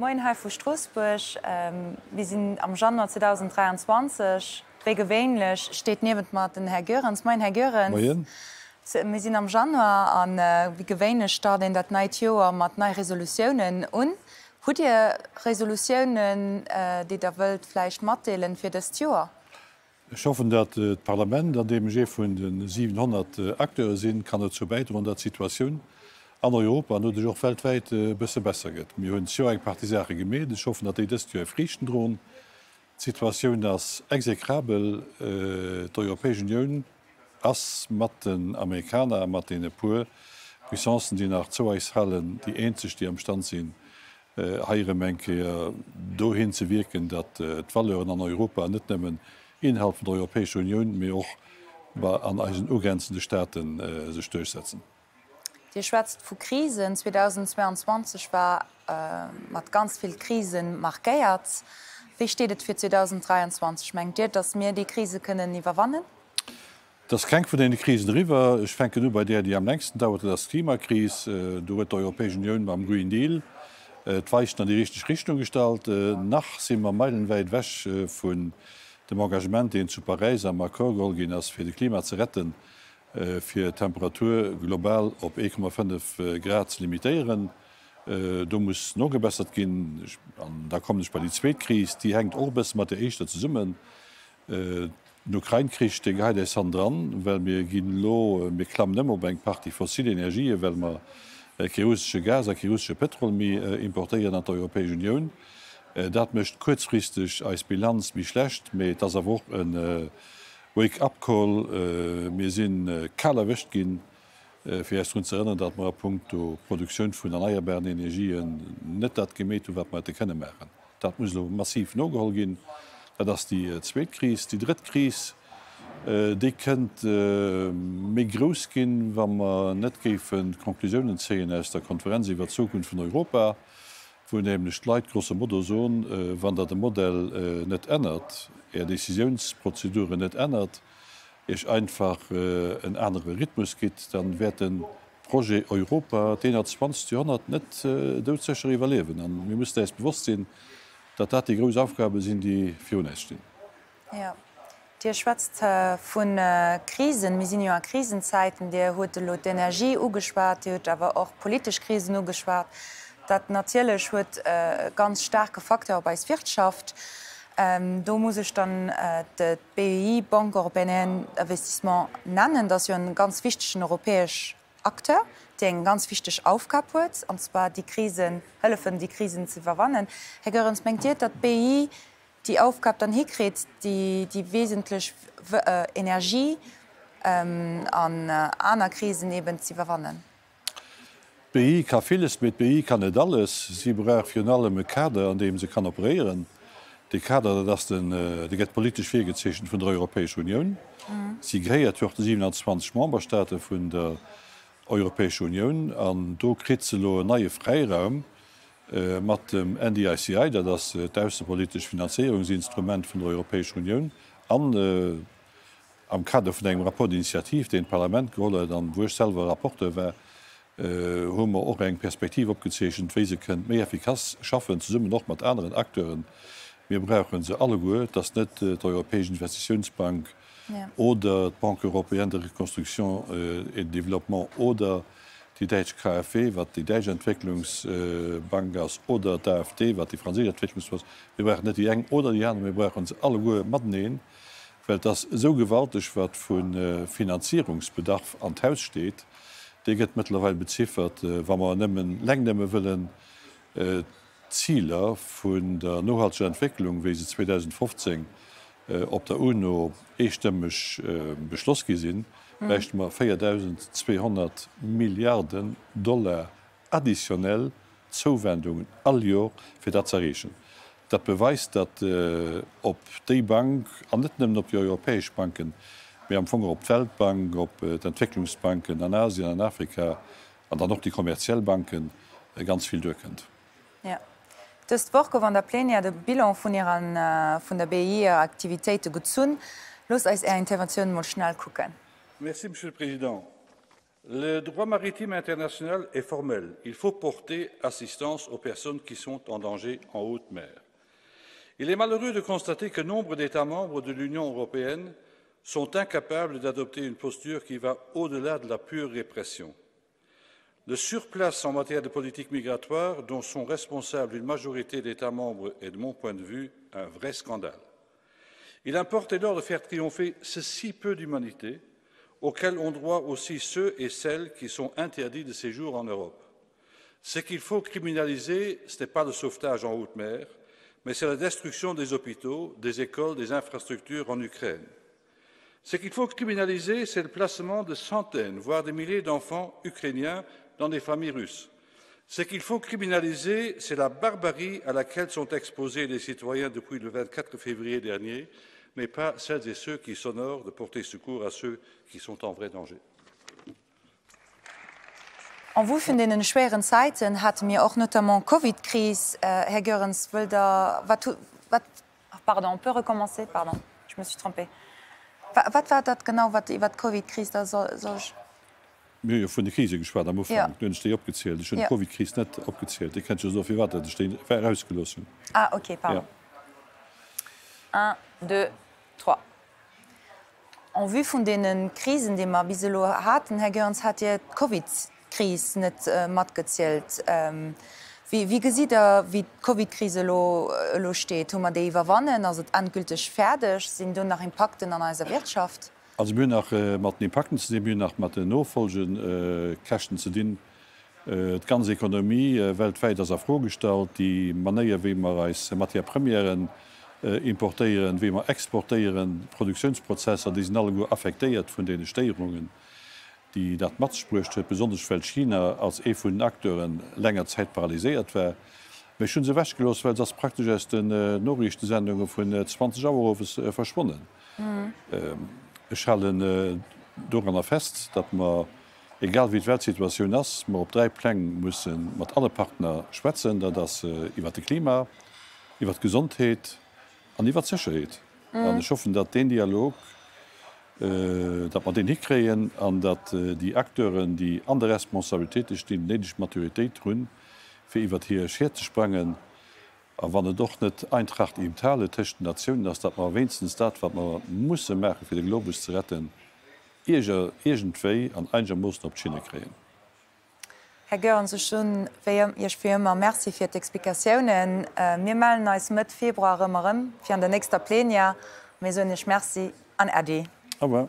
Moien hei vu Stroossbuerg. Mir sinn am Januar 2023. Wéi gewéinlech steet niewent mer den Här Goerens. Moien, Här Goerens. Moien. Mir sinn am Januar a wéi gewéinlech start een dat neit Joer mat nei Resolutiounen un. Hutt Dir Resolutiounen, déi Der wëllt vläicht matdeelen fir dëst Joer? Ech hoffen, datt d'Parlament, an deem ech ee vun de 700 Acteure sinn, kann dozou bäidroen, datt d'Situatioun an Europa an doduerch och weltwäit e bësse besser gëtt. Mir hunn d'Joer eng Partie Saache gemeet. Ech hoffen, datt déi dëst Joer Friichten droen. D'Situatioun ass execrabel. D'Europäesch Unioun ass mat den Amerikaner a mat deene puer Puissancen, déi nach zou eis halen, déi eenzeg, déi amstand sinn, hei erëm eng Kéier dohin ze wierken, datt d'Valeuren an Europa net nëmmen innerhalb vun der Europäescher Unioun, mee och an eisen ugrenzende State sech duerchsetzen. Dir schwätzt vu Krisen. 2022 war mat ganz vill Krise markéiert. Wéi steet et fir 2023? Mengt Dir, datt mir déi Krise kënnen iwwerwannen? Et ass keng vun deene Krisen eriwwer. Ech fänken u bei där, déi am längsten dauert, dat ass d'Klimakris. Do huet d'Europäesch Unioun mam Green Deal d'Weichen an déi richteg Richtung gestallt. Nach si mer meilenwäit ewech vun dem Engagement, deen zu Paräis am Accord geholl ginn ass, fir de Klima ze retten, fir d'Temperatur global op 1,5 Grad ze limitéieren. Do muss nogebessert ginn. An da kommen ech bei déi zweet Kris, déi hänkt och e bësse mat där éischter zesummen. Den Ukrain-Krich, dee geheit äis hannendran, well mir ginn elo, mir klammen ëm op eng Partie fossil Energien, well mer kee russesche Gas a kee russesche Pétrol méi importéieren an d'Europäesch Unioun. Dat mécht kuerzfristeg eis Bilanz méi schlecht, mee et ass awer och e Wake-up-Call. Mir si kal erwëscht ginn, fir äis drun ze erënneren, datt mer a puncto Produktioun vun erneierbaren Energien net dat gemeet hunn, wat mer hätte kënne maachen. Dat muss elo massiv nogeholl ginn. Dat ass déi zweet Kris. Déi drëtt Kris, déi kënnt méi grouss ginn, wa mer net géifen d'Conclusiounen zéien aus der Konferenz iwwert d'Zukunft vun Europa, wou nämlech d'Leit grosso modo soen, Wann Der de Modell net ännert, Är Décisiounsprozeduren net ännert, Iech einfach en anere Rhythmus gitt, dann wäert de Projet Europa d'21. Joerhonnert net doudsécher iwwerliewen. A mir mussen äis bewosst sinn, datt dat déi grouss Aufgabe sinn, déi virun äis stinn. Jo, Dir schwätzt vu Krisen. Mir sinn jo a Krisenzäiten. Dir hutt elo d'Energie ugeschwat, Dir hutt awer och politesch Krisen ugeschwat. Dat natierlech huet e ganz staarke Facteur op eis Wirtschaft. Do muss ech dann d'BEI, Banque européenne d'investissement, nennen. Dat ass jo e ganz wichtegen europäesch Acteur, dee eng ganz wichteg Aufgab huet, an zwar déi Krisen, hëllefen, déi Krisen ze iwwerwannen. Här Goerens, mengt Dir, datt d'BEI déi Aufgab dann hikritt, déi déi wesentlech Energie an aner Krisen eben ze iwwerwannen? D'BI ka villes, mee d'BI kann net alles. Si brauch virun allem e Kader, an deem se kann operéieren. Dee Kader, dat ass den, dee gëtt politesch virgezeechent vun der Europäescher Unioun. Si gehéiert jo och de 27 Memberstaate vun der Europäescher Unioun. An do kritt se elo en neie Fräiraum mat dem NDICI, dat ass d'aussepolitesch Finanzéierungsinstrument vun der Europäescher Unioun, an Am Kader vun engem Rapport d'initiative, deen d'Parlament geholl huet an wou ech selwer Rapporteur war, hu mer och eng Perspektiv opgezeechent, wéi se kënnt méi effikass schaffen, zesummen och mat aneren Acteuren. Mir brauche se alleguer. Et ass net d'Europäesch Investitiounsbank oder d'Banque européenne de reconstruction et de développement oder déi däitsch KfW, wat déi däitsch Entwécklungsbank ass, oder d'AFD, wat déi franséisch Entwécklungsbank ass. Mir brauchen net déi eng oder déi aner, mir brauche se alleguer mateneen. Well et ass esou gewalteg, wat vu Finanzierungsbedarf an d'Haus steet. Dee gëtt mëttlerweil beziffert, wa mer nëmmen, leng nëmme wëllen d'Ziler vun der nohalteger Entwécklung, wéi se 2015 op der UNO eestëmmeg beschloss gi sinn, bräichte mer 4.200 Milliarden Dollar additionnel Zouwendungen all Jor, fir dat ze erreechen. Dat beweist, datt op déi Bank, an net nëmmen op déi europäesch Banken, mee am Fong och op d'Weltbank, op d'Entwécklungsbanken an Asien, an Afrika an dann och déi kommerziell Banken, ganz vill duerkënnt. Jo. Dëst Woch gouf an der Plenière de Bilan vun hiren, vun der BEI hir Aktivitéite gezunn. Loosst eis Är Interventioun emol schnell kucken. Merci, Monsieur le Président. Le droit maritime international est formel. Il faut porter assistance aux personnes qui sont en danger en haute mer. Il est malheureux de constater que nombre d'États membres de l'Union européenne sont incapables d'adopter une posture qui va au-delà de la pure répression. Le surplace en matière de politique migratoire dont sont responsables une majorité d'États membres est, de mon point de vue, un vrai scandale. Il importe alors de faire triompher ce si peu d'humanité auquel ont droit aussi ceux et celles qui sont interdits de séjour en Europe. Ce qu'il faut criminaliser, ce n'est pas le sauvetage en haute mer, mais c'est la destruction des hôpitaux, des écoles, des infrastructures en Ukraine. Ce qu'il faut criminaliser, c'est le placement de centaines, voire des milliers d'enfants ukrainiens dans des familles russes. Ce qu'il faut criminaliser, c'est la barbarie à laquelle sont exposés les citoyens depuis le 24 février dernier, mais pas celles et ceux qui s'honorent de porter secours à ceux qui sont en vrai danger. En vue vun deenen schwéieren Zäiten hate mir och notamment d'Covidkris. Här Goerens, wëllt Der, wat, wat, pardon, on peut recommencer, pardon, je me suis trompée. Wat war dat genau, wat iwwert d'Covidkris da soll ech. Mir hu jo vun de Krise geschwat am Ufank, du hunn ech déi opgezielt. Ech hunn d'Covidkris net opgezielt. Dir kennt jo soen, firwat dat ech déi erausgelooss hunn. Ah, okay, pardon. Un, deux, trois. En vue vun deene Krisen, déi mer bis elo haten, Här Goerens, hat Dir d'Covidkris net matgezielt. Wéi gesitt Der, wéi d'Covidkris elo elo steet? Hu mer déi iwwerwannen? Ass et endgülteg fäerdeg? Sinn do nach Impakten an eiser Wirtschaft? Also mir hunn nach mat den Impakten ze dinn, mir hunn nach mat den Nofolgekäschten ze dinn. D'ganz Ekonomie weltwäit ass a Fro gestallt. Déi Manéier, wéi mer eis Matière-premièren importéieren, wéi mer exportéieren, d'Produktiounsprozesser, déi sinn alleguer affektéiert vun deene Stéierungen, déi dat mat sech bruecht huet, besonnesch well China als ee vun den Acteure länger Zäit paralyséiert war. Mä ech hu se ewechgelooss, well se ass praktesch aus den Noriichtesendunge vun 20 Auer owes verschwonnen. Ech halen doranner fest, datt mer, egal wéi d'Weltsituatioun ass, mer op 3 Pläng musse mat alle Partner schwätzen, dat ass iwwert de Klima, iwwert d'Gesondheet an iwwert d'Sécherheet. An ech hoffen, datt deen Dialog, datt mer deen hikréien an datt déi Acteuren, déi an de Responsabilitéite stinn, déi néideg Maturitéit hunn, fir iwwert hir Schied ze sprangen. A wann et och net Eintracht im Tale tëscht den Natiounen ass, datt mer wéinstens dat, wat mer musse maachen, fir de Globus ze retten, iergendwéi an einegermoossen op d'Schinne kréien. Här Goerens, ech soen Iech wéi ëmmer Merci fir d'Explikatiounen. Mir mellen eis Mëtt Februar erëm erëm fir an der nächster Plenière. Mir soen Iech Merci an Äddi. Au revoir.